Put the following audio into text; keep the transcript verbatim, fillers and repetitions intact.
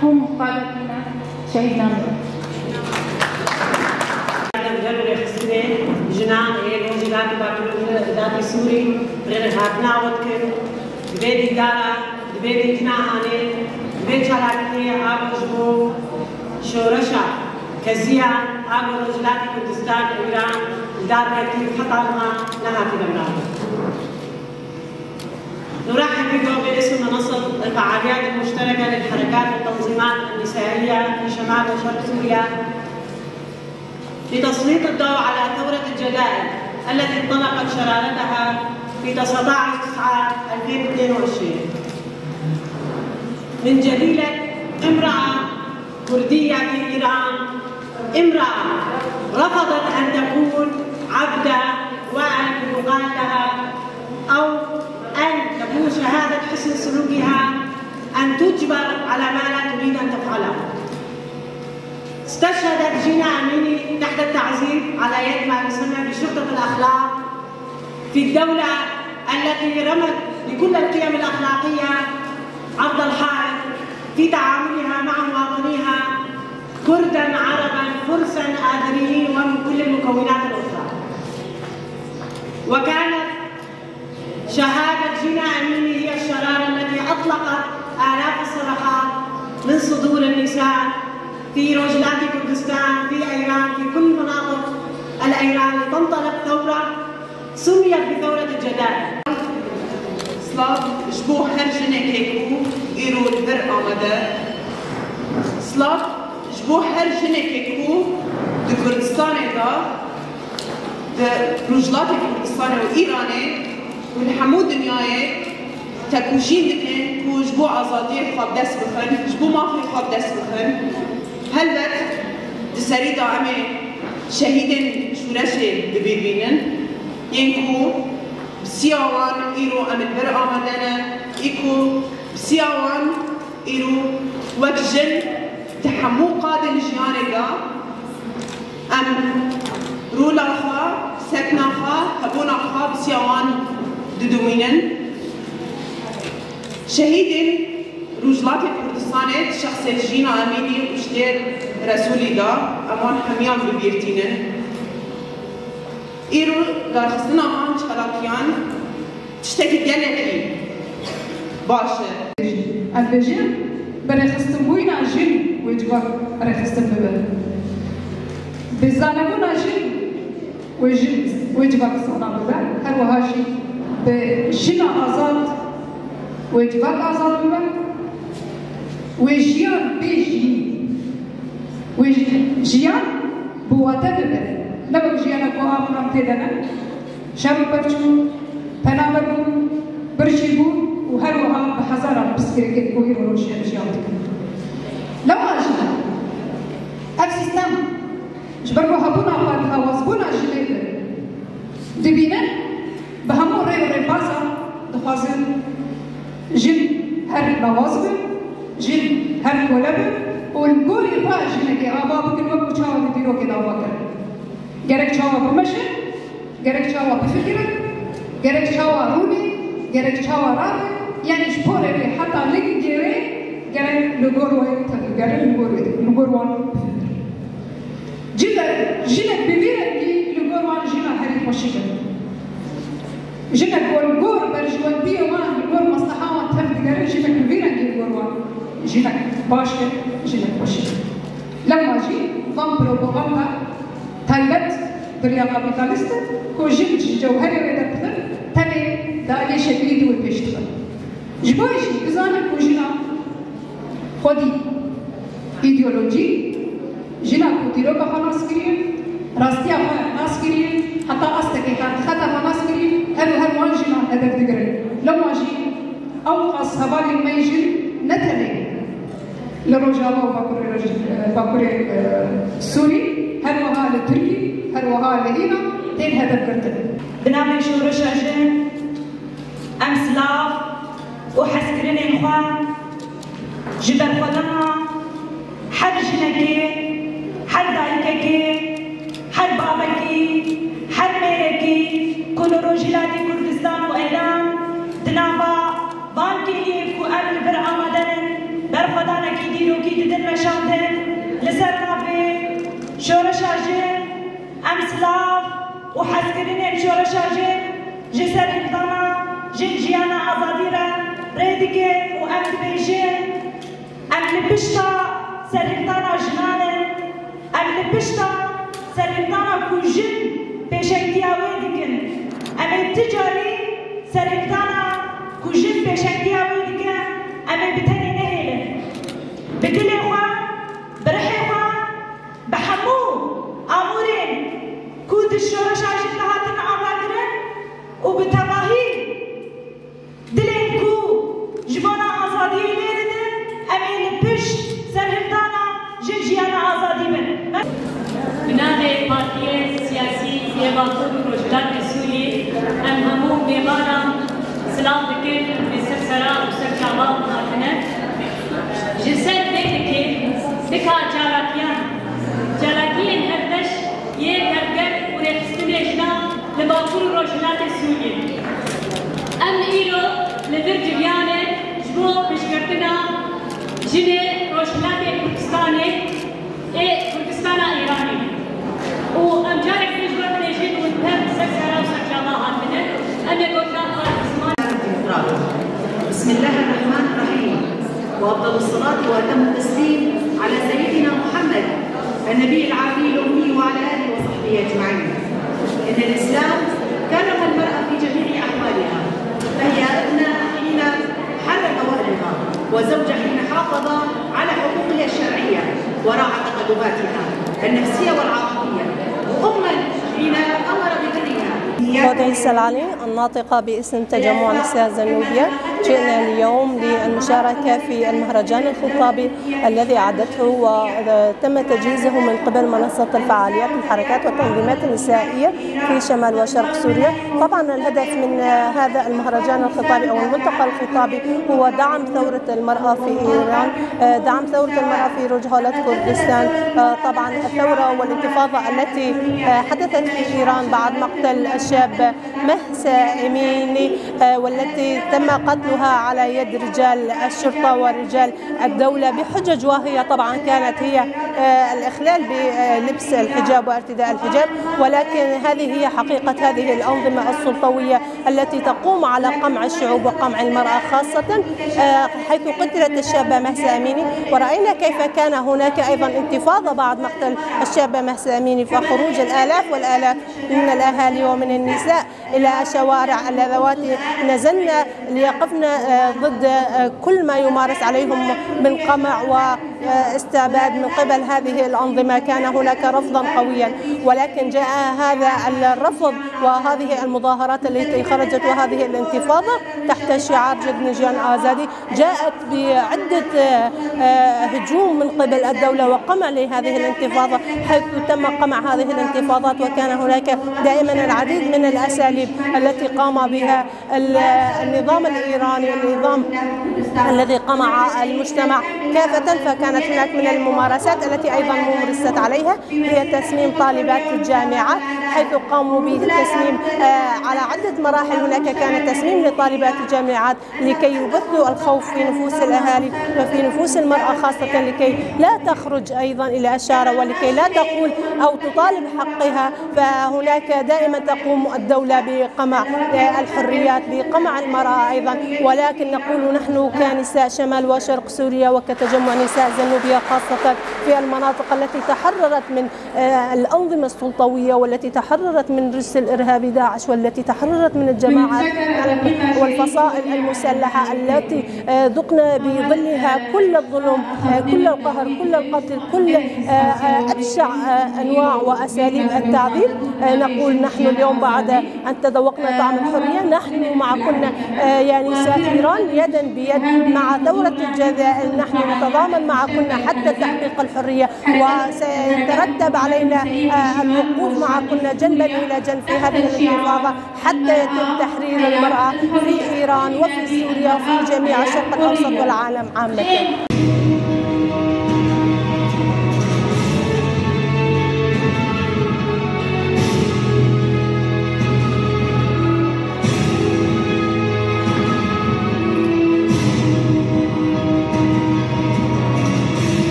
Hûn muxalefîne şehîdan. Ber rêxistinê jinan ê Rojhilatê Bakur û Rojhilatê Sûrî rêhatina we dikin. Di vê dîdara, di vê dîtina hanê, di vê çalakiyê a bo ji bo şoreşa keziya a bo Rojhilatê Kurdistan û Îran li dar ketî û heta niha nehatîne miradin. نرحب بكم باسم منصة الفعاليات المشتركة للحركات والتنظيمات النسائية في شمال وشرق سوريا لتسليط الضوء على ثورة الجدائد التي انطلقت شرارتها في تسعتاش تسعة ألفين واثنين وعشرين. من جبيلة امرأة كردية في إيران، امرأة رفضت أن تكون عبدة وأن يقال لها أو أن تكون شهادة حسن سلوكها أن تجبر على ما لا تريد أن تفعله. استشهدت جينا أميني تحت التعذيب على يد ما يسمى بشرطة الأخلاق في الدولة التي رمت بكل القيم الأخلاقية عرض الحائط في تعاملها مع مواطنيها كردا، عربا، فرسا، آذريين ومن كل المكونات الأخرى. وكانت شهادة جينا أميني هي الشرارة التي أطلقت آلاف الصرخات من صدور النساء في روجلاتي كردستان، في أيران، في كل مناطق الأيران لتنطلق ثورة سميت بثورة الجدائد. Silav ji bo her jinekê ku îro li vir amade. Silav ji bo her jinekê ku di Kurdistanê de, di Rojhilatê Kurdistanê û Îranê û li hemû dinyayê tekoşîn dikin ku ji bo azadiyê xwe bi dest bixin, ji bo mafê xwe bi dest bixin. Helbet di serî de em ê şehîdên şûreşê bi bîr bînin, yên ku bi siya wan îro em li vir amade ne, ê ku bi siya wan îro wek jin di hemû qadên jiyanê de em rola xwe, sekna xwe, hebûna xwe bi siya wan didomînin. Şehîdên Rojhilatê Kurdistanê di şexsê Jîna Emînî û Ştêr Resûlî de em wan hemiyan bi bîr tînin. Îro darxistina van çalakiyan tiştekî gelekî baş e. Em bêjin, bi rêxistinbûyîna jin wê civak rêxistin bibe. Bi zanebûna jin wê jin, wê civak zana bibe. Her wiha jî bi jina azad wê civak azad bibe. Wê jiyan bê jiyî. Wê ji-, jiyan bi wate bibe. Ne wek jiyana ku av û nam tê de ne. Şer û pevç bû, penaber bû, birçî bû û her wiha bi hezaran pirsgirêkên ku îro roj em jiyan dikin. Lewma jî ev sîstem ji ber ku hebûna xwe di lawazbûna jinê de dibînin, bi hemû rê û rêbazan dixwazin jin her lawaz bin, jin her kole bin û li gorî xwe jinekê ava bikin, wek ku çawa di dîrokê de ava kirin. Gerek çawa bimeşin, gerek çawa bifikirin, gerek çawa rûnê, gerek çawa rabin, yanî ji porê rê heta lingê rê gerek li gor wê tevbigerin, li gor wê, li gor wan bifikirin. Cî de jinek bi vî rengî li gor wan jina herî xweşik e. Jinek ku li gor berjewendiyê wan, li gor mesleha wan tev digere, jinek bi vî rengî li gor wan jinek baş e, jinek xweşik e. Lewma jî van propaganda taybet bi riya kapîtalîst e ku jin ji cewherê wê derdixin, tenê di aliyê şeklî di wê pêş dixin. Ji bo jî bizanin ku jina xwedî, îdeolojî, jina ku dîroka xwe nas kiriye, rastiya xwe nas kiriye, heta astekê xwe, xeta xwe nas kiriye, her û her wan jina hedef digirin. Lewma jî ew qas hevalên me yê jin ne tenê li Rojava û Bakurê Roj-, Bakurê, e, Sûrî, her wiha li Tirkî, her wiha li Îran tên hedef girtin. Bi navê şoreşa jin em silav û hezkirinên xwe ji berxwedana her jinekê, her dayikekê, her bavekî, her mêrekî ku li Rojhilatê Kurdistan û Îran di nava van kêliyê ku em li vir amade ne, berxwedanekî dî Dîrokî didin meşandin, li ser mafê şoreşa jin, em silav û hezkirinên şoreşa jin ji serhildana jin jiyana azadî re rê dikin û em dibêjin, em li pişta serhildana jinan in, em li pişta serhildana ku jin pêşengtiya wê dikin. Em ê ti carî serhildana ku jin pêşengtiya wê dike, em ê bi tenê nehêlin. Bi dilê xwe, bi rihê xwe, bi hemû amûrên ku di şoreşa jin de hatin avakirin û bi tevahî dilên ku ji bona azadiyê lê didin, em ê li pişt serhildana jin jiyana azadî bin. Bi navê Partiyê Siyasî yê Bakur û Rojhilatê Sûriyê, em hemû mêvanan silav dikin, bi ser sera û ser çava hatine. Ji ser vê dikê, dika çalakiyan, çalakiyên hevbeş yê tevger û rêxistinê jinan li Bakur û Rojhilatê Sûriyê. Em îro li vir civiyane ji bo piştgirtina jinê Rojhilatê Kurdistanê ê Kurdistana Îranê. Û em carek din ji we dibêjin û tev ser sera û ser çava hatine. Em ê gotina xwe bi ziman بسم الله الرحمن الرحيم، وأفضل الصلاة وأتم التسليم على سيدنا محمد النبي العربي الأمي وعلى آله وصحبه أجمعين. إن الإسلام كرم المرأة في جميع أحوالها، فهي ابنة حين حرر أوائلها، وزوجة حين حافظ على حقوقها الشرعية وراعى تقلباتها النفسية والعاطفية، وأما حين أمر ببرها. هدى السلعلي، الناطقة باسم تجمع نساء زنوبيا. جئنا اليوم للمشاركة في المهرجان الخطابي الذي أعدته وتم تجهيزه من قبل منصة الفعاليات للحركات والتنظيمات النسائية في شمال وشرق سوريا. طبعًا الهدف من هذا المهرجان الخطابي أو الملتقى الخطابي هو دعم ثورة المرأة في إيران، آه، دعم ثورة المرأة في رجهولة كردستان. آه، طبعًا الثورة والانتفاضة التي، آه، حدثت في إيران بعد مقتل الشابة مهسا أميني، آه، والتي تم قتلها على يد رجال الشرطة ورجال الدولة بحجج، وهي طبعًا كانت هي، آه، الإخلال بلبس الحجاب وارتداء الحجاب، ولكن هذه هي حقيقة هذه الأنظمة السلطوية التي تقوم على قمع الشعوب وقمع المرأة خاصة، آه، حيث قتلت الشابة مهسا أميني، ورأينا كيف كان هناك أيضًا انتفاضة بعد مقتل الشابة مهسا أميني، فخروج الآلاف والآلاف من الأهالي ومن النساء إلى شوارع اللذوات نزلن ليقفن، آه، ضد، آه، كل ما يمارس عليهم من قمع واستعباد من قبل هذه الأنظمة. كان هناك رفضا قويا، ولكن جاء هذا الرفض وهذه المظاهرات التي خرجت وهذه الانتفاضة تحت شعار جدن جيان آزادي جاءت بعدة، آه، آه، هجوم من قبل الدولة وقمع لهذه الانتفاضة، حيث تم قمع هذه الانتفاضات، وكان هناك دائمًا العديد من الأساليب التي قام بها ال-، النظام الإيراني، النظام الذي قمع المجتمع كافة. فكانت هناك من الممارسات التي أيضًا ممرست عليها هي تسميم طالبات الجامعات، حيث قاموا بتسميم، آه، على عدة مراحل. هناك كان تسميم لطالبات الجامعات لكي يبثوا الخوف في نفوس الأهالي وفي نفوس المرأة خاصة، لكي لا تخرج أيضًا إلى الشارع ولكي لا تقول أو تطالب حقها. فهناك دائمًا تقوم الدولة بقمع، آه، الحريات، بقمع المرأة أيضًا. ولكن نقول نحن كنساء شمال وشرق سوريا وكتجمع نساء زنوبيا خاصة في المناطق التي تحررت من آه، الأنظمة السلطوية والتي تحررت من رجس الإرهابي داعش والتي تحررت من الجماعات والفصائل المسلحة التي، آه، ذقنا بظلها كل الظلم، آه، كل القهر، كل القتل، كل، آه، آه، أبشع، آه، أنواع وأساليب التعذيب. آه، نقول نحن اليوم بعد أن تذوقنا طعم الحرية، نحن معكن، آه، يا نساء إيران، يدًا بيد مع ثورة الجزائر. نحن نتضامن معكن حتى تحقيق الحرية، وسيترتب علينا، آه، الوقوف معكن جنبا إلى جنب في هذه الانتفاضة حتى يتم تحرير المرأة في إيران وفي سوريا وفي جميع الشرق الأوسط والعالم عامة.